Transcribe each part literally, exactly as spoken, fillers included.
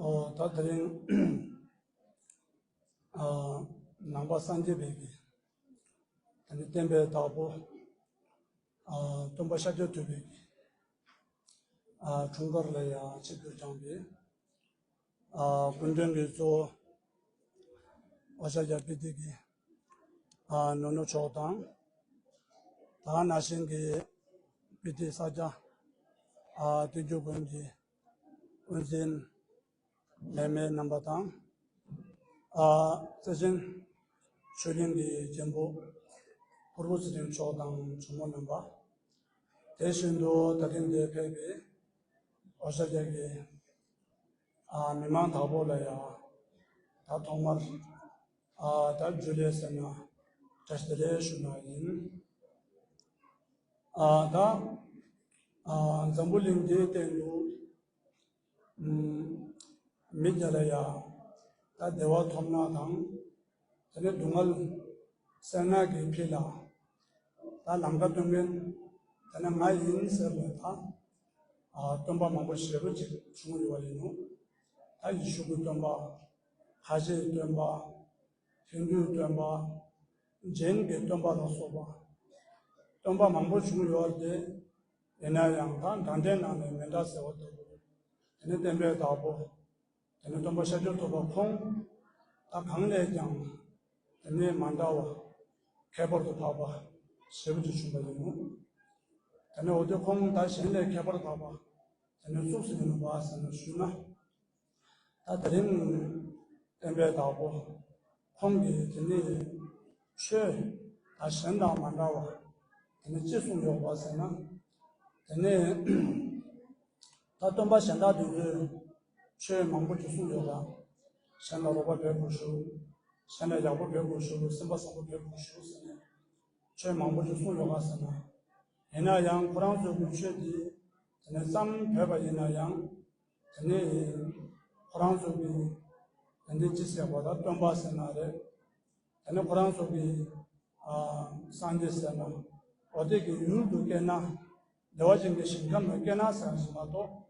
ཨོ། ད་དེ་རིང་ཨ་ནང་པ་སངས་རྒྱས་པའི་གི་ད་ནི་བསྟན་པའི་བདག་པོ་ཨ་སྟོན་པ་ཤཱཀྱ་ཐུབ་པའི་གི་ཨ་འཁྲུངས་སྐར་ལ་ཡང་ཆིབས་བསྒྱུར་བསྐྱངས་པའི་ཨ་སྐུ་མགྲོན་གྱི་གཙོ་བོ་ཨོ་ཤཱཀྱ་པི་ཏི་གི་ཨ་ནུ་ནུ་མཆོག་དང་། ད་ག་ནང་བཞིན་གྱི་པི་ཏི་ས་སྐྱ་ཨ་སྟོད་འཇུག་དགོན་གྱི་དབུ་འཛིན་ལས་མེད་རྣམ་པ་དང་། ཨ་རྩེ་ཆེན་ཆོས་གླིང་གི་རྒྱན་པོ་ཕུར་བུ་ཚེ་རིང་མཆོག་དང་གྲོགས་མོ་རྣམ་པ། དེ་བཞིན་དུ་ད་ཐེངས་འདིར་ཕེབས་པའི་ཨོ་ཤཱཀྱ་གི་ཨ་མི་མང་དག་པོ་ལ་ཡང་ད་ཐོག་མར་ཨ་ད་ཇུ་ལེ་ཟེར་ན་བཀྲ་ཤིས་བདེ་ལེགས་ཞུ་ན་ཡིན། ཨ་ད་ཨ་འཛམ་བུ་གླིང་འདིའི་སྟེང་དུ་ཨམ་མི་དེ་ལ་ཡང་ད་བདེ་བ་ཐོབ་ན་དང་། དེ་ནས་སྡུག་བསྔལ་སེལ་ན་གི་ཕི་ལ་ད་ལམ་ཁ་སྟོན་མཁན་དེ་ནས་ང་ཡིན་ཟེར་ནས་ད་ཨ་སྟོན་པ་མང་པོ་ཞེ་པོ་ཅིག་བྱུང་ཡོད་པ་ཡིན་ནོ། ད་ཡེ་ཤུ་གི་སྟོན་པ། ཁ་ཆེའི་སྟོན་པ། ཧིན་དུའི་སྟོན་པ། ཇེན་གྱི་སྟོན་པ་ལ་སོགས་པ་སྟོན་པ་མང་པོ་བྱུང་ཡོད་དེ། ཡིན་ན་ཡང་ད་འདྲ་འདྲའི་ནང་ནས་མི་འདྲ་ཟེར་བ་ལྟ་བུ། དེ་ནི་བསྟན་པའི་བདག་པོ། དེ་ནི་སྟོན་པ་ཤཱཀྱ་ཐུབ་པ་ཁོང་ད་གང་ལས་ཀྱང་དེ་ནི་མ་འདྲ་བ་ཁྱད་པར་དུ་འཕགས་པ་ཞེ་པོ་ཅིག་བྱུང་བ་ཡིན་ནོ། དེ་ནི་འོ་དེ་ཁོང་ད་གཞན་ལས་ཁྱད་པར་འཕགས་པ་དེ་ནི་གཙུགས་སུ་ཡིན་ནོ་བ་ཟེར་ནས་ཞུས་ན། ད་དེ་རིང་བསྟན་པའི་བདག་པོ་ཁོང་གིས་དེ་ནི་ཆོས་ད་གཞན་དང་མ་འདྲ་བ་དེ་ནི་ཅི་གསུངས་ཡོད་པ་ཟེར་ན། དེ་ནི་ད་སྟོན་པ་གཞན་དག་དེ་ཚོས་ཆོས་མང་པོ་ཅིག་གསུངས་ཡོད་ལ། གཞན་ལ་རོགས་པ་འབད་དགོས་ཞུ། གཞན་ལ་ཡག་པོ་འབད་དགོས་ཞུ། སེམས་པ་བཟང་པོ་འབད་དགོས་ཞུ་ཟེར་ནས་ཆོས་མང་པོ་ཅིག་གསུངས་ཡོད་ག་ཟེར་ན། ཡིན་ན་ཡང་ཁོ་རང་ཚོ་གི་ཆོས་དེ་དེ་ནས་བརྩམས་ཕེབས་པ་ཡིན་ན་ཡང་། དེ་ནས་ཁོ་རང་ཚོ་གི་དེ་འདྲའི་ཅི་ཟེར་བ་ད་སྟོན་པ་ཟེར་ན་རེད། དེ་ནས་ཁོ་རང་ཚོ་གི་ཨ་སངས་རྒྱས་ཟེར་ན་འོ་དེ་གི་ཡུལ་དུ་སྐྱེས་ན། བདེ་བ་ཅན་གྱི་ཞིང་ཁམས་ལ་སྐྱེས་ན་ཟེར་བ་ཞིག་མ་གཏོགས།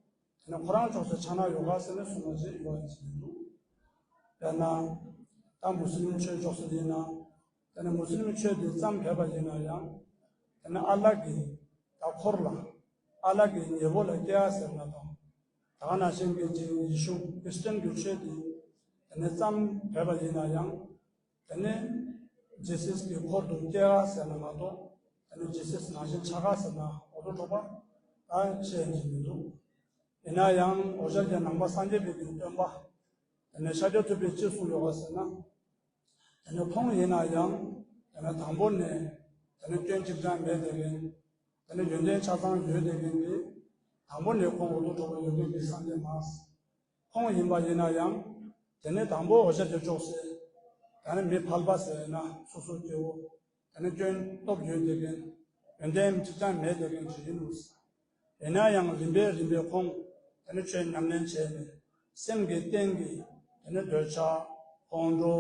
དེ་ནས་ཁོ་རང་ཕྱོགས་སུ་ཆགས་ན་ཡོད་ག་ཟེར་ནས་གསུངས་པ་ཞིག་ཡོད་ཅིག་མི་འདུག་དཔེར་ན་ད་མུ་སི་ལིམ་ཆོས་ཕྱོགས་སུ་ཡིན་ན། དེ་ནས་མུ་སི་ལིམ་ཆོས་དེ་བརྩམས་ཕེབས་པ་ཡིན་ན་ཡང་། དེ་ནས་ཨ་ལ་གི་ད་འཁོར་ལ་ཨ་ལ་གི་ཉེ་བོ་ལ་སྐྱེ་ཡ་ཟེར་ན་དང་། ད་ག་ནང་བཞིན་གྱི་ཅིག་ཡེ་ཤུ་ཁྲི་སྟན་གྱི་ཆོས་དེ་དེ་ནས་བརྩམས་ཕེབས་པ་ཡིན་ན་ཡང་། དེ་ནས་ཇི་སིས་ཀྱི་འཁོར་དུ་སྐྱེ་ག་ཟེར་ན་མ་གཏོགས། དེ་ནས་ཇི་སིས་ནང་བཞིན་ཆགས་ག་ཟེར་ན་འོ་དོ་གྲོགས་པ་ད་བཤད་ཀྱི་མི་འདུག་ཡིན་ན་ཡང་འོ་ཞར་གྱི་ནང་པ་སངས་རྒྱས་པའི་གི་སྟོན་པ། དེ་ནས་ཤཱཀྱ་ཐུབ་པས་ཅི་གསུངས་ཡོད་ག་ཟེར་ན། དེ་ནས་ཁོང་ཡིན་ན་ཡང་། དེ་ནས་དང་པོ་ནས། དེ་ནས་སྐྱོན་གཅིག་ཀྱང་མེད་དེ་རིང་། དེ་ནས་ཡོན་ཏན་ཆ་ཚང་ཡོད་དེ་རིང་གི། དང་པོ་ནས་ཁོང་འོ་དོ་གྲོགས་པ་ཡོད་མཁན་གྱི་སངས་རྒྱས་མ། ཁོང་ཡིན་པ་ཡིན་ན་ཡང་། དེ་ནས་དང་པོ་འོ་ཞར་གྱི་ཕྱོགས་སུ། ད་ནི་མི་ཕལ་པ་ཟེར་ན་སོ་སོ་སྐྱེ་བོ། དེ་ནི་སྐྱོན་སྟོབས་ཡོད་དེ་རིང་། ཡོན་ཏན་གཅིག་ཀྱང་མེད་དེ་རིང་ཅིག་ཡིན་ནོ། ཡིན་ན་ཡང་རིམ་པས་རིམ་པས་ཁོང་དེ་ནི་ཆོས་ཉམས་ལེན་བྱས་ནས་སེམས་ཀྱི་རྟེན་གྱི་དེ་ནི་འདོད་ཆགས། ཁོང་ཁྲོ།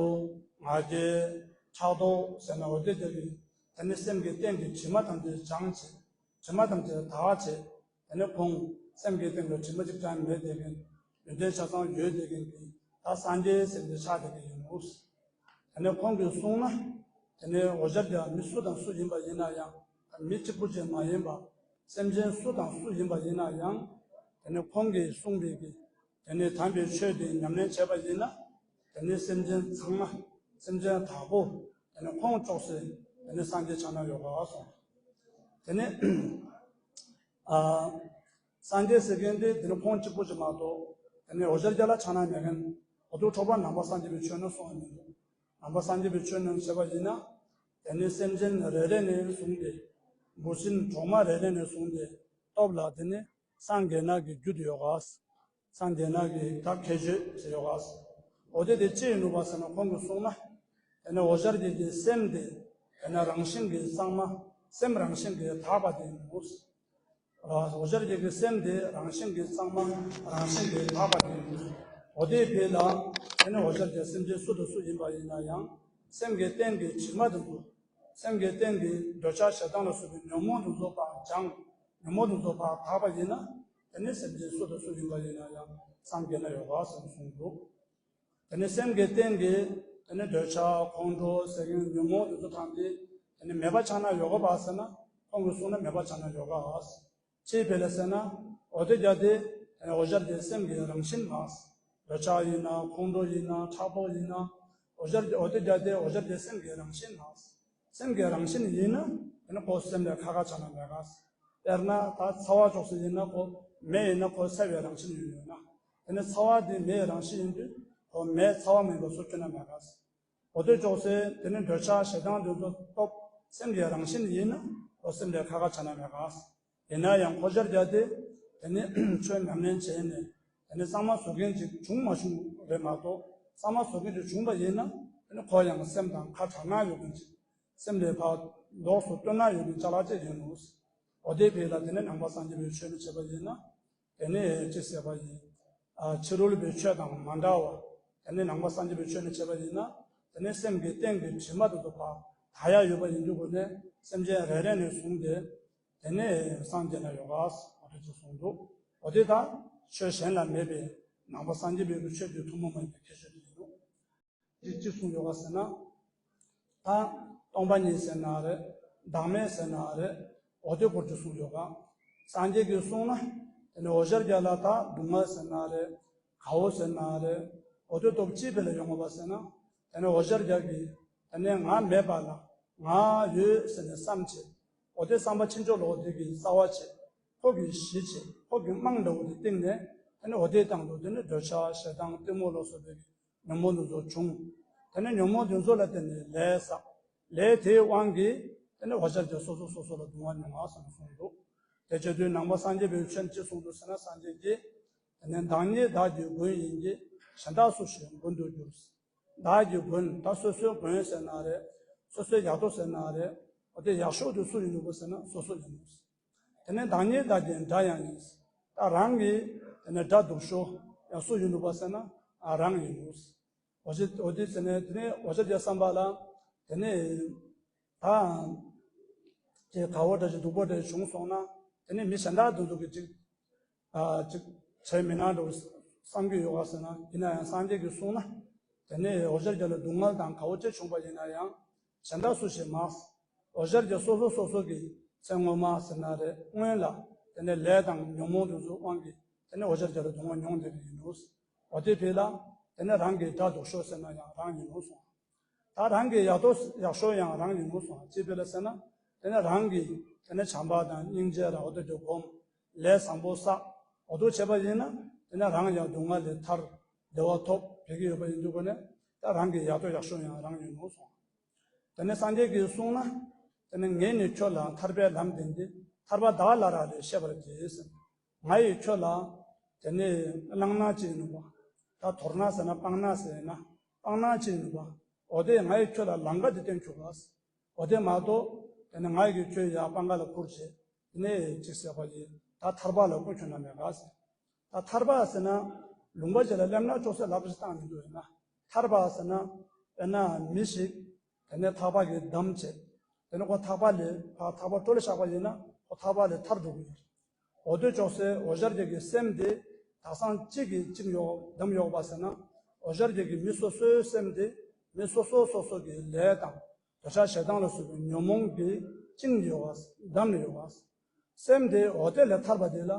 ང་རྒྱལ། ཕྲག་དོག་ཟེར་ན་འོ་དེ་དེ་གི་དེ་ནི་སེམས་ཀྱི་རྟེན་གྱི་དྲི་མ་ཐམས་ཅད་སྦྱངས་བྱས། དྲི་མ་ཐམས་ཅད་དག་བྱས། དེ་ནས་ཁོང་སེམས་ཀྱི་སྟེང་དུ་དྲི་མ་གཅིག་ཀྱང་མེད་དེ་གིན། ཡོན་ཏན་ཆ་ཚང་ཡོད་དེ་གིན་གྱི་ད་སངས་རྒྱས་ཟེར་ཏེ་ཆགས་དེ་གིན་ཡིན་ནོ། དེ་ནས་ཁོང་གིས་གསུངས་ན། དེ་ནས་འོ་ཞར་གྱི་མི་སུ་དང་སུ་ཡིན་པ་ཡིན་ན་ཡང་། མི་གཅིག་པུ་ཅིག་མ་ཡིན་པ། སེམས་ཅན་སུ་དང་སུ་ཡིན་པ་ཡིན་ན་ཡང་། དེ་ནས་ཁོང་གིས་གསུངས་པའི་གི། དེ་ནས་དམ་པའི་ཆོས་དེ་ཉམས་ལེན་བྱས་པ་ཡིན་ན། དེ་ནས་སེམས་ཅན་ཚང་མ། སེམས་ཅན་དག་པོ། དེ་ནས་ཁོང་ཕྱོགས་སུ། དེ་ནས་སངས་རྒྱས་ཆགས་ན་ཡོད་ག་གསུངས། དེ་ནས། ཨ། སངས་རྒྱས་ཟེར་མཁན་དེ་དེ་ནི་ཁོང་གཅིག་པུ་ཅིག་མ་གཏོགས། དེ་ནི་འོ་ཞར་རྒྱ་ལ་ཆགས་ན་མེད་མཁན། འོ་དུ་གྲོགས་པ་ནང་པ་སངས་རྒྱས་པའི་ཆོས་ནི་གསུངས་མི་འདུག་ནང་པ་སངས་རྒྱས་པའི་ཆོས་ནི་བྱས་པ་ཡིན་ན། དེ་ནི་སེམས་ཅན་རེ་རེ་ནས་བཟུང་སྟེ། འབུ་སྲིན་གྲོག་མ་རེ་རེ་ནས་བཟུང་སྟེ། སྟོབས་ལ་དེ་ནི་སངས་རྒྱས་ན་གི་རྒྱུ་དེ་ཡོད་ག་སངས་རྒྱས་ན་གི་ད་ཁྱད་ཆོས་ཟེར་ཡོད་ག་འོ་དེ་དེ་ཅི་ཡིན་ནུག་པ་ཟེར་ན་ཁོང་གིས་གསུངས་ན། དེ་ནི་འོ་ཞར་རྒྱ་གི་སེམས་དེ། དེ་ནི་རང་བཞིན་གྱིས་གཙང་མ། སེམས་རང་བཞིན་གྱིས་དག་པ་དེ་ཡིན་ནོ། འོ་ཞར་རྒྱ་གི་སེམས་དེ་རང་བཞིན་གྱིས་གཙང་མ། རང་བཞིན་གྱིས་དག་པ་དེ་ཡིན་ནོ། འོ་དེའི་དཔེ་ལ། དེ་ནི་འོ་ཞར་རྒྱ་སེམས་ཅན་སུ་དང་སུ་ཡིན་པ་ཡིན་ན་ཡང་། སེམས་ཀྱི་རྟེན་གྱི་དྲི་མ་དེ་ཚོ། སེམས་ཀྱི་རྟེན་གྱི་འདོད་ཆགས་ཞེ་སྡང་ལ་སོགས་པའི་ཉོན་མོངས་དེ་ཚོ་ཕར་སྦྱངས། ཉོན་མོངས་དེ་ཚོ་ཕར་དག་པ་ཡིན་ན། དེ་ནི་སེམས་ཅན་སུ་དང་སུ་ཡིན་པ་ཡིན་ན་ཡང་སངས་རྒྱས་ན་ཡོད་ག་ཟེར་གསུངས་འདུག་དེ་ནི་སེམས་ཀྱི་རྟེན་གྱི་དེ་ནི་འདོད་ཆགས་ཁོང་ཁྲོ་ཟེར་མཁན་ཉོན་མོངས་དེ་ཚོ་ཐམས་ཅད་དེ་ནི་མེད་པ་ཆགས་ན་ཡོད་ག་པ་ཟེར་ན། ཁོང་གིས་གསུངས་ན་མེད་པ་ཆགས་ན་ཡོད་ག་ཅི་ཕི་ལ་ཟེར་ན། འོ་དེ་རྒྱ་དེ་དེ་ནི་འོ་ཞར་དེ་སེམས་ཀྱི་རང་བཞིན་མ། འདོད་ཆགས་ཡིན་ན་ཁོང་ཁྲོ་ཡིན་ན་ཕྲག་དོག་ཡིན་ན། འོ་ཞར་དེ་འོ་དེ་རྒྱ་དེ་འོ་ཞར་དེ་སེམས་ཀྱི་རང་བཞིན་མ། སེམས་ཀྱི་རང་བཞིན་ཡིན་ན་དེ་ནི་ཁོ་སེམས་ལས་ཁ་ཁ་ཆགས་ན་མེད་ག་དཔེར་ན་ད་ཚ་བ་ཅོག་ཙེ་ཡིན་ན་ཁོ་མེ་ཡིན་ན་ཁོ་སེལ་བའི་རང་བཞིན་ཡོད་ཡོད་ན། དེ་ནི་ཚ་བ་དེ་མེའི་རང་བཞིན་ཡིན་དུས་ཁོ་མེ་ཚ་བ་མིན་པ་སུ་ཁྱོད་ན་མེད་ག་འོ་དེ་ཅོག་ཙེ་དེ་ནི་འདོད་ཆགས་ཞེ་སྡང་དེ་ཚོ་སྟོབས་སེམས་ཀྱི་རང་བཞིན་ཡིན་ན་ཁོ་སེམས་ལས་ཁ་ཁ་ཆགས་ན་མེད་ག་ཡིན་ན་ཡང་འོ་ཞར་དེ་དེ་ནི་ཆོས་ཉམས་ལེན་བྱས་ནས་དེ་ནི་གཙང་མ་བཟོ་མཁན་ཅིག་བྱུང་མ་བྱུང་རེད་མ་གཏོགས། གཙང་མ་བཟོ་མཁན་ཅིག་བྱུང་པ་ཡིན་ན་དེ་ནི་ཁོ་ཡང་སེམས་དང་ཁ་བྲལ་ན་ཡོད་མཁན་ཅིག་སེམས་ལས་ཕར་ལོགས་སུ་བཏོན་ན་ཡོད་མཁན་ཅ་ལག་ཅིག་ཡིན་ནོ། འོ་དེ་ཕི་ལ་དེ་ནི་ནང་པ་སངས་རྒྱས་པའི་ཆོས་ནི་བྱས་པ་ཡིན་ན། དེ་ནི་ཅི་ཟེར་བ་ཡིན། ཕྱི་རོལ་པའི་ཆོས་དང་མ་འདྲ་བ། དེ་ནི་ནང་པ་སངས་རྒྱས་པའི་ཆོས་ནི་བྱས་པ་ཡིན་ན། དེ་ནི་སེམས་ཀྱི་རྟེན་གྱི་དྲི་མ་དེ་ཚོ་ཕར་དག་ཡ་ཡོད་པ་ཡིན་དུས་ཁོ་ནས་སེམས་ཅན་རེ་རེ་ནས་བཟུང་སྟེ། དེ་ནས་སངས་རྒྱས་ན་ཡོད་ག་འོ་དེ་ཅིག་གསུངས་འདུག་འོ་དེ་དག་ཆོས་གཞན་ལ་མེད་པའི་ནང་པ་སངས་རྒྱས་པའི་ཆོས་ཀྱི་ཐུན་མོང་མ་ཡིན་པའི་ཁྱད་ཆོས་དེ་ཡིན་འདུག་དེ་ཅི་གསུངས་ཡོད་ག་ཟེར་ན། ད་སྟོང་པ་ཉིད་ཟེར་ན་རེད། བདག་མེད་ཟེར་ན་རེད། འོ་དེ་སྐོར་གྱི་གསུངས་ཡོད་ག་སངས་རྒྱས་ཀྱིས་གསུངས་ན། དེ་ནི་འོ་ཞར་རྒྱ་ལ་ད་སྡུག་བསྔལ་ཟེར་ན་རེད། དགའ་བོ་ཟེར་ན་རེད། འོ་དེ་སྟོབས་ཅི་ཕི་ལ་ཡོང་བ་ཟེར་ན། དེ་ནི་འོ་ཞར་རྒྱ་གིས་དེ་ནི་ང་མེད་པ་ལ་ང་ཡོད་ཟེར་ནས་བསམ་བྱས། འོ་དེ་བསམ་པ་ཕྱིན་ཅི་ལོག་དེ་གི་རྩ་བ་བྱས། ཁོ་གི་གཞི་བྱས། ཁོ་གི་རྨང་འདྲ་བོ་དེ་བཏིང་ནས། དེ་ནི་འོ་དེའི་སྟེང་དུ་དེ་ནི་འདོད་ཆགས་ཞེ་སྡང་གཏི་མུག་ལ་སོགས་པའི་ཉོན་མོངས་དེ་ཚོ་བྱུང་། དེ་ནི་ཉོན་མོངས་དེ་ཚོ་ལ་བརྟེན་ནས་ལས་བསགས། ལས་དེའི་དབང་གིས་དེ་ནི་འོ་ཞར་གྱི་སོ་སོ་སོ་སོ་ལ་སྡུག་བསྔལ་མྱོང་བ་བསམ་གསུངས་འདུག་དེ་བྱེད་དུས་ནང་པ་སངས་རྒྱས་པའི་ཆོས་ཅི་གསུངས་འདུག་ཟེར་ན། སངས་རྒྱས་ཀྱིས་དེ་ནི་བདག་ཉིད་བདག་གི་མགོན་ཡིན་གྱི། གཞན་དག་སུ་ཞིག་མགོན་དུ་འགྱུར། བདག་གི་མགོན་ད་སོ་སོའི་མགོན་ཟེར་ན་རེད། སོ་སོའི་ཡག་ཐོག་ཟེར་ན་རེད། འོ་དེ་ཡག་ཤོས་དེ་སུ་ཡིན་འདུག་པ་ཟེར་ན་སོ་སོ་ཡིན་འདུག་དེ་ནས་བདག་ཉིད་བདག་གི་དགྲ་ཡང་ཡིན། ད་རང་གི་དེ་ནས་དགྲ་སྡུག་ཤོས་ཡང་སུ་ཡིན་འདུག་པ་ཟེར་ན་རང་ཡིན་འདུག་འོ་ཅི་འོ་དེ་ཟེར་ནས་དེ་ནས་འོ་ཅི་དེ་བསམ་པ་ལ་དེ་ནས་ད་དེ་དགའ་བོ་འདྲ་ཞིག་སྡུག་པོ་འདྲ་ཞིག་བྱུང་སོང་ན། དེ་ནས་མི་གཞན་དག་དེ་ཚོ་གི་ཅིག་ཨ་ཅིག་བྱས་མི་སྣང་འགྲོ་བསམ་གྱི་ཡོད་ག་ཟེར་ན། ཡིན་ན་ཡང་སངས་རྒྱས་ཀྱིས་གསུངས་ན། དེ་ནས་འོ་ཞར་རྒྱ་ལ་སྡུག་བསྔལ་དང་དགའ་བོ་ཅི་བྱུང་པ་ཡིན་ན་ཡང་། གཞན་དག་སུ་ཞིག་མ། འོ་ཞར་རྒྱ་སོ་སོ་སོ་སོ་གི་ཚེ་སྔོན་མ་ཟེར་ན་རེད། སྔོན་ལ་དེ་ནས་ལས་དང་ཉོན་མོངས་དེ་ཚོའི་དབང་གིས་དེ་ནས་འོ་ཞར་རྒྱ་ལ་སྡུག་བསྔལ་མྱོང་བསྡད་པ་ཡིན་ནོ། འོ་དེ་ཕི་ལ་དེ་ནས་རང་གི་དགྲ་སྡུག་ཤོས་ཟེར་ན་ཡང་རང་ཡིན་ནོ་གསུངས། ད་རང་གི་ཡག་ཐོག་ཡག་ཤོས་ཡང་རང་ཡིན་ནོ་གསུངས། ཅི་ཕི་ལ་ཟེར་ན། དེ་ནས་རང་གིས་དེ་ནས་བྱམས་པ་དང་སྙིང་རྗེ་དང་འོ་དེ་ཚོ་སྒོམ། ལས་བཟང་པོ་བསགས། འོ་དེ་བྱས་པ་ཡིན་ན་དེ་ནས་རང་ཡང་སྡུག་བསྔལ་ལས་ཐར། བདེ་བ་ཐོབ་བསྡད་ཀྱི་ཡོད་པ་ཡིན་དུས་ཁོ་ནས་ད་རང་གི་ཡག་ཐོག་ཡག་ཤོས་ཡང་རང་ཡིན་ནོ་གསུངས། དེ་ནས་སངས་རྒྱས་ཀྱིས་གསུངས་ན། དེ་ནས་ངས་ནི་ཁྱོད་ལ་ཐར་པའི་ལམ་བསྟན་ཏེ། ཐར་པ་བདག་ལ་རག་ལས་ཤེས་པར་གྱིས་ཟེར། ང་ཡིས་ཁྱོད་ལ་དེ་ནས་བླངས་ན་ཅི་ཡིན་ནོ་བ། ད་དོར་ན་ཟེར་ན་སྤངས་ན་ཟེར་ན་སྤངས་ན་ཅི་ཡིན་ནོ་བ། འོ་དེ་ང་ཡིས་ཁྱོད་ལ་ལམ་ཁ་དེ་བསྟན་བཅུག་ག་འོ་དེ་མ་གཏོགས་དེ་ནས་ང་ཡིས་ཁྱོད་ཡར་སྤང་ཁ་ལ་ཁུར་བྱས། དེ་ནས་ཅིག་ཟེར་བ་ཡིན། ད་ཐར་པ་ལ་བཀོད་བཅུག་ན་མེད་ག་ཟེར། ད་ཐར་པ་ཟེར་ན་ལུང་པ་ཞིག་ལ་སླེབས་ན་ཅོག་ཙེ་ལབ་ཙེ་བཏང་མི་འདུག་ཡིན་ན། ཐར་པ་ཟེར་ན་དཔེར་ན་མི་ཞིག་དེ་ནས་ཐག་པ་གིས་བསྡམས་བྱས། དེ་ནས་ཁོ་ཐག་པ་ལས་ཕར་ཐག་པ་བཀྲོལ་བཞག་པ་ཡིན་ན་ཁོ་ཐག་པ་ལས་ཐར་འགྲོ་གི་ཡོད། འོ་དེ་ཅོག་ཙེ་འོ་ཞར་རྒྱ་གི་སེམས་དེ་དག་སང་གཅིག་གིས་གཅིག་ཡོག་བསྡམས་ཡོག་པ་ཟེར་ན། འོ་ཞར་རྒྱ་གི་མི་སོ་སོའི་སེམས་དེ་མི་སོ་སོ་སོ་སོ་གི་ལས་དང་འདོད་ཆགས་ཞེ་སྡང་ལ་སོགས་པའི་ཉོན་མོངས་ཀྱིས་བཅིངས་ཡོག་པ་བསྡམས་ཡོག་པ། སེམས་དེ་འོ་དེ་ལས་ཐར་པ་དེ་ལ་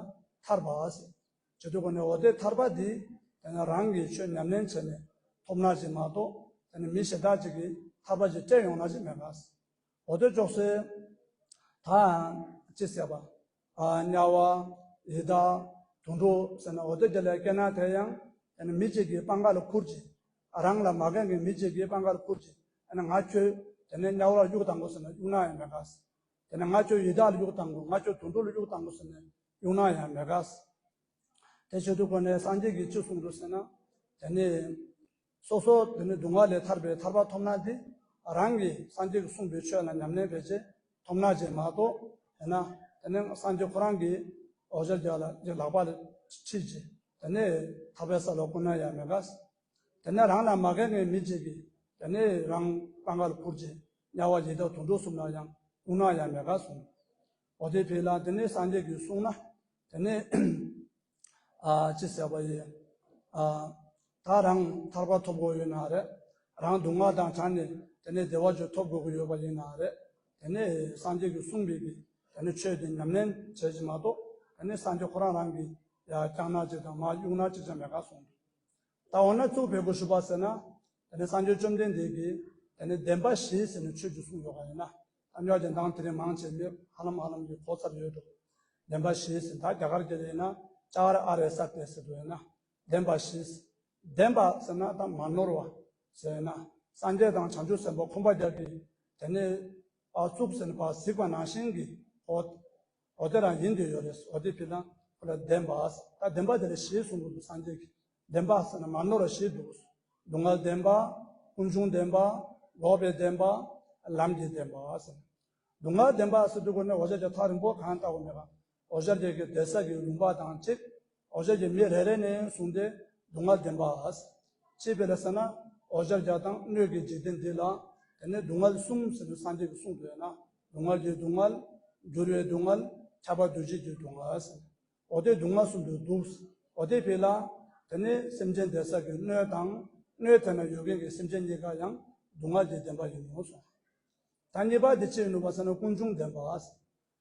ཐར་པ་ཟེར། བྱེད་དུས་ཁོ་ནས་འོ་དེ་ཐར་པ་འདི་དེ་ནི་རང་གིས་ཆོས་ཉམས་ལེན་བྱས་ནས་ཐོབ་ན་ཅིག་མ་གཏོགས་དེ་ནི་མི་གཞན་དག་ཅིག་གིས་ཐར་པ་ཅིག་སྤྲད་ཡོང་ན་ཅིག་མེད་ག། འོ་དེ་ཅོག་ཙེ་ད་ཅི་ཟེར་བ། ཨ་དམྱལ་བ། ཡི་དྭགས། དུད་འགྲོ་ཟེར་ན་འོ་དེ་དེ་ལས་སྐྱེས་ན་དེ་ཡང་དེ་ནི་མི་གཅིག་གིས་སྤང་ཁ་ལ་ཁུར་ཅིག་རང་ལ་མ་མཁས་མཁན་མི་གཅིག་གིས་སྤང་ཁ་ལ་ཁུར་ཅིག་ཨ་ནི་ང་ཁྱོད་དེ་ནི་དམྱལ་བ་ལ་གཡུག་བཏང་དགོས་ཟེར་ན་གཡུག་ན་ཡང་མེད་ག། དེ་ནས་ང་ཁྱོད་ཡི་དྭགས་ལ་གཡུག་བཏང་དགོས། ང་ཁྱོད་དུད་འགྲོ་ལ་གཡུག་བཏང་དགོས་ཟེར་ནས་གཡུག་ན་ཡང་མེད་ག། དེ་བྱེད་དུས་ཁོ་ནས་སངས་རྒྱས་ཀྱིས་ཅི་གསུངས་འདུག་ཟེར་ན། དེ་ནས་སོ་སོ་དེ་ནས་སྡུག་བསྔལ་ལས་ཐར་པའི་ཐར་པ་ཐོབ་ན་དེ་རང་གིས་སངས་རྒྱས་ཀྱིས་གསུངས་པའི་ཆོས་ལ་ཉམས་ལེན་བྱས་རྗེས་ཐོབ་ན་བྱས་མ་གཏོགས། དེ་ན་དེ་ནས་སངས་རྒྱས་ཁོ་རང་གིས་འོ་ཞར་རྒྱ་ལ་ལག་པ་ལ་ཁྲིད་རྗེས་དེ་ནས་ཐར་པའི་ས་ལ་བཀོད་ན་ཡང་མེད་ག། དེ་ནས་རང་ལ་མ་མཁས་མཁན་མི་གཅིག་གིས་དེ་ནས་རང་སྤང་ཁ་ལ་ཁུར་རྗེས་དམྱལ་བ་ཡི་དྭགས་དུད་འགྲོ་གསུམ་ལ་ཡང་བཀོད་ན་ཡང་མེད་ག་གསུངས། འོ་དེ་ཕི་ལ་དེ་ནས་སངས་རྒྱས་ཀྱིས་གསུངས་ན། དེ་ནས་ ཨ་ཅི་ཟེར་བ་ཡིན། ཨ་ད་རང་ཐར་པ་ཐོབ་དགོས་ཡོད་ན་རེད། རང་སྡུག་བསྔལ་དང་བྲལ་ནས་དེ་ནས་བདེ་བ་ཅིག་ཐོབ་དགོས་ཀྱི་ཡོད་པ་ཡིན་ན་རེད། དེ་ནས་སངས་རྒྱས་ཀྱིས་གསུངས་པའི་གི་དེ་ནས་ཆོས་དེ་ཉམས་ལེན་བྱེད་ཀྱི་མ་གཏོགས། དེ་ནས་སངས་རྒྱས་ཁོ་རང་རང་གིས་ཡ་སྐྱག་ནག་ཅིག་དང་མར་གཡུག་ནག་ཅིག་ཅང་མེད་ག་གསུངས་འདུག་ད་འོ་ན་གཙུག་ཕུད་བཀོད་ཞུ་བ་ཟེར་ན། དེ་ནས་སངས་རྒྱས་བཅོམ་ལྡན་འདས་ཀྱིས་དེ་ནས་བདེན་པ་བཞི་ཟེར་ནས་ཆོས་ཅིག་གསུངས་ཡོད་པ་ཡིན་ན། ད་ཉོ་ཅན་དང་དེ་རིང་མང་ཆེ་མི་ཧ་ལམ་ཧ་ལམ་གྱི་གོ་ཚར་ཡོད་འགྲོ། བདེན་པ་བཞི་ཟེར་ད་རྒྱ་གར་སྐད་ཡིན་ན་ཅཱར་ཨ་རེ་ས་ཏེ་ཟེར་དུས་ཡིན་ན། བདེན་པ་བཞི། བདེན་པ་ཟེར་ན་ད་མ་ནོར་བ་ཟེར་ན། སངས་རྒྱས་དང་བྱང་ཆུབ་སེམས་དཔའ་འཁོར་བ་བརྒྱ་གིས་དེ་ནས་ཨ་གཙུག་ཟེར་ནས་ཕར་གཟིགས་པ་ནང་བཞིན་གྱི་འོ། འོ་དེ་རང་ཡིན་དུ་ཡོད་རེད། འོ་དེ་ཕི་ལ་ཁོ་ལ་བདེན་པ། ད་བདེན་པ་དེ་ལ་བཞི་གསུང་གི་འདུག་སངས་རྒྱས་ཀྱིས། བདེན་པ་ཟེར་ན་མ་ནོར་བ་བཞི་འདུག་སྡུག་བསྔལ་བདེན་པ། ཀུན་འབྱུང་བདེན་པ། འགོག་པའི་བདེན་པ། ལམ་གྱི་བདེན་པ་ཟེར། སྡུག་བསྔལ་བདེན་པ་ཟེར་དུས་ཀོ་ནས་འོ་ཞར་གྱི་ཐག་རིང་པོ་གང་ལྟ་བུ་མེད་པ། འོ་ཞར་གྱི་གི་བསྡད་ས་གི་ལུང་པ་དང་གཅིག་འོ་ཞར་གྱི་མི་རེ་རེ་ནས་བཟུང་སྟེ་སྡུག་བསྔལ་བདེན་པ། ཅེས་པའི་ལ་ཟེར་ན། འོ་ཞར་རྒྱ་དང་སྣོད་ཀྱི་འཇིག་རྟེན་འདི་ལ། དེ་ནས་སྡུག་བསྔལ་གསུམ་ཟེར་ནས་སངས་རྒྱས་ཀྱིས་གསུངས་འདུག་ཡོད་ན། སྡུག་བསྔལ་གྱི་སྡུག་བསྔལ། འགྱུར་བའི་སྡུག་བསྔལ། ཁྱབ་པ་འདུ་བྱེད་ཀྱི་སྡུག་བསྔལ་ཟེར། འོ་དེ་སྡུག་བསྔལ་གསུམ་དུ་འདུག་འོ་དེ་ཕི་ལ། དེ་ནས་སེམས་ཅན་བསྡད་ས་གི་སྣོད་དང་། སྣོད་དེ་ན་ཡོད་མཁན་གྱི་སེམས་ཅན་གཉིས་ཀ་ཡང་སྡུག་བསྔལ་གྱི་བདེན་པ་ཡིན་ནོ་གསུངས། ད་གཉིས་པ་དེ་ཅི་ཡིན་ནོ་བ་ཟེར་ན་ཀུན་འབྱུང་བདེན་པ།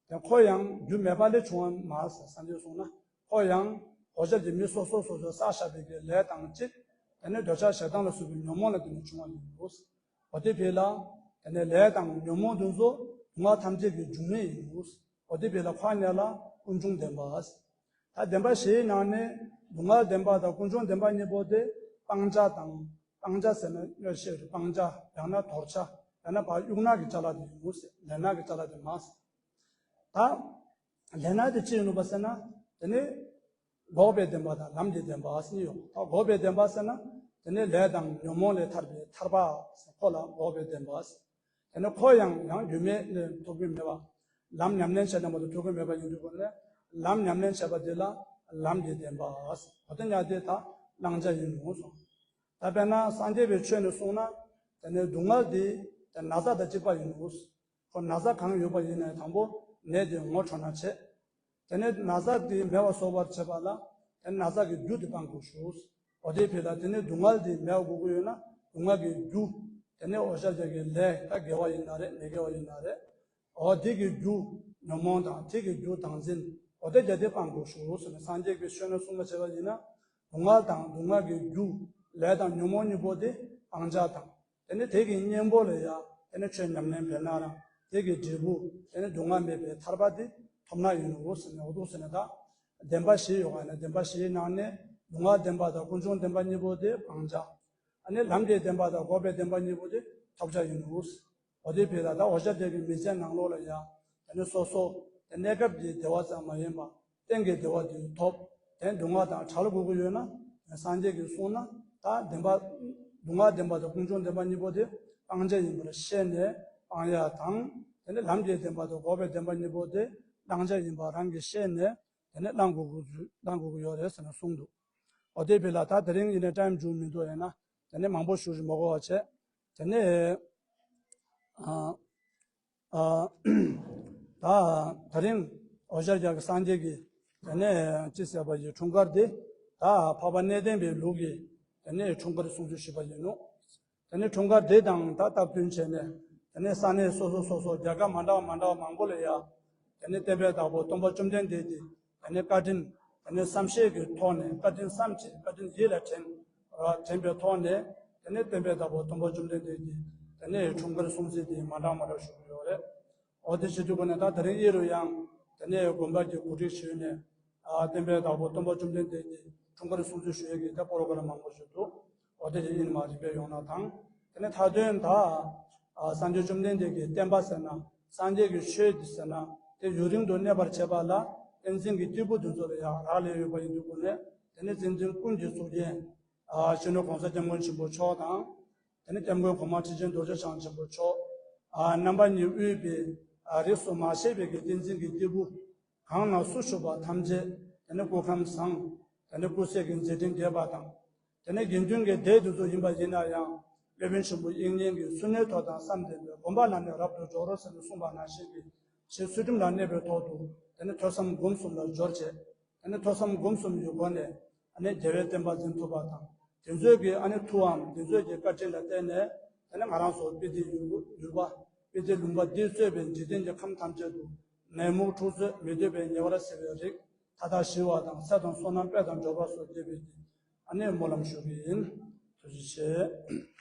དེ་ཁོ་ཡང་རྒྱུ་མེད་པ་ལས་བྱུང་བ་མ་ཟད་སངས་རྒྱས་གསུངས་ན། ཁོ་ཡང་འོ་ཞར་གྱི་མི་སོ་སོ་སོ་སོས་བསགས་བཞག་པའི་གི་ལས་དང་གཅིག་དེ་ནས་འདོད་ཆགས་ཞེ་སྡང་ལ་སོགས་པའི་ཉོན་མོངས་ལ་བརྟེན་ནས་བྱུང་བ་ཡིན་ནོ། འོ་དེ་ཕི་ལ། དེ་ནས་ལས་དང་ཉོན་མོངས་དེ་ཚོ་སྡུག་བསྔལ་ཐམས་ཅད་ཀྱི་འབྱུང་གནས་ཡིན་ནོ། འོ་དེ་ཕི་ལ་ཁོ་གཉིས་ལ་ཀུན་འབྱུང་བདེན་པ། ད་བདེན་པ་བཞིའི་ནང་ནས་སྡུག་བསྔལ་བདེན་པ་དང་ཀུན་འབྱུང་བདེན་པ་གཉིས་པོ་དེ་སྤང་བྱ་དང་། སྤང་བྱ་ཟེར་ན་སྨྱོ་བྱེད་སྤང་བྱ། ཡང་ན་དོར་བྱ། ཡང་ན་ཕར་གཡུག་ནག་གི་བྱ་ལ་དེ་ཡིན་ནོ་ཟེར། ལེན་ནག་གི་བྱ་ལ་དེ་མ་ཟེར། ད་ལེན་ནག་དེ་ཅི་ཡིན་ནོ་བ་ཟེར་ན། དེ་ནི་འགོག་པའི་བདེན་པ་དང་ལམ་གྱི་བདེན་པ་ཟེར་ཡོད། ད་འགོག་པའི་བདེན་པ་ཟེར་ན། དེ་ནི་ལས་དང་ཉོན་མོངས་ལས་ཐར་པའི་ཐར་པ་ཟེར། ཁོ་ལ་འགོག་པའི་བདེན་པ་ཟེར། དེ་ནི་ཁོ་ཡང་ཡང་རྒྱུ་མེད་ལས་ཐོབ་ཀྱི་མེད་པ། ལམ་ཉམས་ལེན་བྱས་ན་མ་གཏོགས་ཐོབ་ཀྱི་མེད་པ་ཡིན་དུས་ཀོ་ནས། ལམ་ཉམས་ལེན་བྱས་པ་དེ་ལ་ལམ་གྱི་བདེན་པ་ཟེར། འོ་དེ་གཉིས་དེ་ད་བླང་བྱ་ཡིན་ནོ་གསུངས། ད་དཔེར་ན་སངས་རྒྱས་པའི་ཆོས་ནས་གསུངས་ན། དེ་ནས་སྡུག་བསྔལ་དེ་དེ་ན་ཚ་དང་གཅིག་པ་ཡིན་ནོ། ཁོ་ན་ཚ་གང་ཡོད་པ་ཡིན་ནའི་དང་པོ་ནད་དེ་ངོ་འཕྲོད་ན་བྱེད། དེ་ནས་ན་ཚ་དེ་མེད་པ་བཟོ་བར་བྱེད་པ་ལ། དེ་ན་ཚ་གི་རྒྱུ་དེ་སྤང་དགོས་ཞུ། འོ་དེ་ཕི་ལ་དེ་ནས་སྡུག་བསྔལ་དེ་མེད་དགོས་ཀྱི་ཡོད་ན་སྡུག་བསྔལ་གྱི་རྒྱུ། དེ་ནས་འོ་ཞར་རྒྱ་གི་ལས་ད་དགེ་བ་ཡིན་ན་རེད་མི་དགེ་བ་ཡིན་ན་རེད། འོ་དེ་གི་རྒྱུ་ཉོན་མོངས་དང་དེ་གི་རྒྱུ་བདག་འཛིན། འོ་དེ་རྒྱ་དེ་སྤང་དགོས་ཞུ་ཟེར་ནས་སངས་རྒྱས་ཀྱི་ཆོས་ནས་གསུངས་པ་བྱས་པ་ཡིན་ན། སྡུག་བསྔལ་དང་སྡུག་བསྔལ་གྱི་རྒྱུ་ལས་དང་ཉོན་མོངས་གཉིས་པོ་དེ་སྤང་བྱ་དང་། དེ་ནས་དེ་གི་གཉེན་པོ་ལ་ཡ་དེ་ནས་ཆོས་ཉམས་ལེན་འབད་ན་རང་དེ་གི་འབྲས་བུ་དེ་ནས་སྡུག་བསྔལ་མེད་པའི་ཐར་པ་དེ་ཐོབ་ན་ཡིན་ནོ་ཟེར་ནས། འོ་འདུག་ཟེར་ནས་ད་བདེན་པ་བཞི་ཡོད་ག་ནས་བདེན་པ་བཞིའི་ནང་ནས་སྡུག་བསྔལ་བདེན་པ་དང་ཀུན་འབྱུང་བདེན་པ་གཉིས་པོ་དེ་སྤང་བྱ། ཨ་ནི་ལམ་གྱི་བདེན་པ་དང་འགོག་པའི་བདེན་པ་གཉིས་པོ་དེ་ཐོབ་བྱ་ཡིན་ནོ། འོ་དེ་ཕི་ལ་ད་འོ་ཞར་རྒྱ་གི་མི་ཚེ་ནང་ལོགས་ལ་ཡ་དེ་ནས་སོ་སོ་དེ་གནས་སྐབས་ཀྱི་བདེ་བ་ཙམ་མ་ཡིན་པ། གཏན་གྱི་བདེ་བ་དེ་ཐོབ། དེ་སྡུག་བསྔལ་དང་བྲལ་དགོས་ཀྱི་ཡོད་ན། སངས་རྒྱས་ཀྱིས་གསུངས་ན་ད་བདེན་པ། སྡུག་བསྔལ་བདེན་པ་དང་ཀུན་འབྱུང་བདེན་པ་གཉིས་པོ་དེ་སྤང་བྱ་ཡིན་པར་ཤེས་ནས་སྤང་ཡ་དང་། དེ་ནས་ལམ་གྱི་བདེན་པ་དང་འགོག་པའི་བདེན་པ་གཉིས་པོ་དེ་བླང་བྱ་ཡིན་པ་རང་གིས་ཤེས་ནས་དེ་ནས་བླང་དགོས་ཀྱི་བླང་དགོས་ཀྱི་ཡོད་རེད་ཟེར་ནས་གསུངས་འདུག་འོ་དེ་ཕི་ལ་ད་དེ་རིང་ཡིན་ནའི་ཊའིམ་མཇུག་མི་འདུག་ཡིན་ན་དེ་ནས་མང་པོ་ཞུ་ཞིག་མ་དགོས་པ་བྱས། དེ་ནས་ཨ། ཨ། ད་དེ་རིང་འོ་ཞར་རྒྱ་གི་སངས་རྒྱས་ཀྱི་དེ་ནས་ཅི་ཟེར་བ་ཡི་འཁྲུངས་སྐར་དེ་ད་འཕགས་པ་གནས་བརྟན་པའི་ལུགས་ཀྱི་དེ་ནས་འཁྲུངས་སྐར་སྲུང་བརྩི་ཞུས་པ་ཡིན་ནོ། དེ་ནས་འཁྲུངས་སྐར་དེ་དང་ད་སྟབས་བསྟུན་བྱས་ནས་དེ་ནས་ས་གནས་སོ་སོ་སོ་སོ་རྒྱལ་ཁབ་མ་འདྲ་བ་མ་འདྲ་བ་མང་པོ་ལ་ཡ་དེ་ནས་བསྟན་པའི་བདག་པོ་སྟོན་པ་བཅོམ་ལྡན་འདས་ཀྱི་དེ་ནས་བཀའ་དྲིན་དེ་ནས་བསམ་ཤེས་ཀྱི་ཐོག་ནས་བཀའ་དྲིན་བསམ་བྱས་བཀའ་དྲིན་ཡིད་ལ་དྲན་དྲན་པའི་ཐོག་ནས་དེ་ནས་བསྟན་པའི་བདག་པོ་སྟོན་པ་བཅོམ་ལྡན་འདས་ཀྱི་དེ་ནས་འཁྲུངས་སྐར་སྲུང་བརྩི་དེ་མ་འདྲ་མ་འདྲ་ཞུ་གི་ཡོད་རེད། འོ་དེ་བྱེད་དུས་ཀོ་ནས་ད་དེ་རིང་ཨི་རུ་ཡང་དེ་ནས་དགོན་པ་གི་གོ་སྒྲིག་ཞུས་ནས་ཨ་བསྟན་པའི་བདག་པོ་སྟོན་པ་བཅོམ་ལྡན་འདས་ཀྱི་འཁྲུངས་སྐར་སྲུང་བརྩི་ཞུ་ཡས་ཀྱི་ད་པོ་རོ་ག་རམ་མང་པོ་ཞིག་འདུག་འོ་དེ་ཡིན་མ་རིམ་པས་ཡོང་ན་དང་། དེ་ནས་མཐའ་དོན་ད་ཨ་སངས་རྒྱས་བཅོམ་ལྡན་འདས་ཀྱི་བསྟན་པ་ཟེར་ན་སངས་རྒྱས་ཀྱི་ཆོས་འདི་ཟེར་ན་དེ་ཡུན་རིང་དུ་གནས་པར་བྱེད་པ་ལ་བསྟན་འཛིན་གྱི་སྐྱེས་བུ་འདི་ཚོ་ལ་ཡང་རག་ལས་ཡོད་པ་ཡིན་དུས་ཀོ་ནས་དེ་ནས་བསྟན་འཛིན་ཀུན་གྱི་གཙུག་རྒྱན་ཨ་སྤྱི་ནོར་༸གོང་ས་༸སྐྱབས་མགོན་ཆེན་པོ་མཆོག་དང་། དེ་ནས་སྐྱབས་མགོན་གོང་མ་ཁྲི་ཆེན་རྡོ་རྗེ་འཆང་ཆེན་པོ་མཆོག་ཨ་རྣམ་པ་གཉིས་དབུས་པའི་ཨ་རིས་སུ་མ་ཆད་པའི་གི་བསྟན་འཛིན་གྱི་སྐྱེས་བུ་གང་ན་སུ་བཞུགས་པ་ཐམས་ཅད་དེ་ནས་སྐུ་ཁམས་བཟང་། དེ་ནས་སྐུ་ཚེ་གི་མཛད་འཕྲིན་རྒྱས་པ་དང་། དེ་ནས་དགེ་འདུན་གྱི་སྡེ་དེ་ཚོ་ཡིན་པ་ཡིན་ན་ཡང་སློབ་དཔོན་ཆེན་པོ་དབྱིག་གཉེན་གྱིས་ཚུལ་གནས་ཐོག་དང་བསམ་ལྡན་པས་སྒོམ་པ་ལ་ནི་རབ་ཏུ་སྦྱོར་རོ་ཟེར་ནས་གསུངས་པ་ནང་བཞིན་གྱི་ཞེས་ཚུལ་ཁྲིམས་ལ་གནས་པའི་ཐོག་ཏུ་དེ་ནས་ཐོས་བསམ་སྒོམ་གསུམ་ལ་སྦྱོར་བྱས། ཨ་ནི་ཐོས་བསམ་སྒོམ་གསུམ་གྱི་སྒོ་ནས་ཨ་ནི་རྒྱལ་བའི་བསྟན་པ་འཛིན་ཐུབ་པ་དང་། དེ་ཚོའི་གི་ཨ་ནི་མཐུའམ་དེ་ཚོའི་གི་བཀའ་དྲིན་ལ་བརྟེན་ནས་ཨ་ནི་ང་རང་ཚོ་དཔེ་དེབ་ཡུལ་ཡུལ་པ་དཔེ་དེབ་ལུང་པ་འདིས་གཙོས་པའི་འཇིག་རྟེན་གྱི་ཁམས་ཐམས་ཅད་དུ་ནད་མུག་འཁྲུག་རྩོད་མི་འདོད་པའི་ཉེ་བར་སྲིད་པའི་རིགས་མཐའ་དག་ཞི་བ་དང་ཚེ་དང་བསོད་ནམས་དཔལ་དང་འབྱོར་པ་སོགས་སྐྱེད་པའི་ཨ་ནི་སྨོན་ལམ་ཞུ་གི་ཡིན། ཐུགས་རྗེ་ཆེ།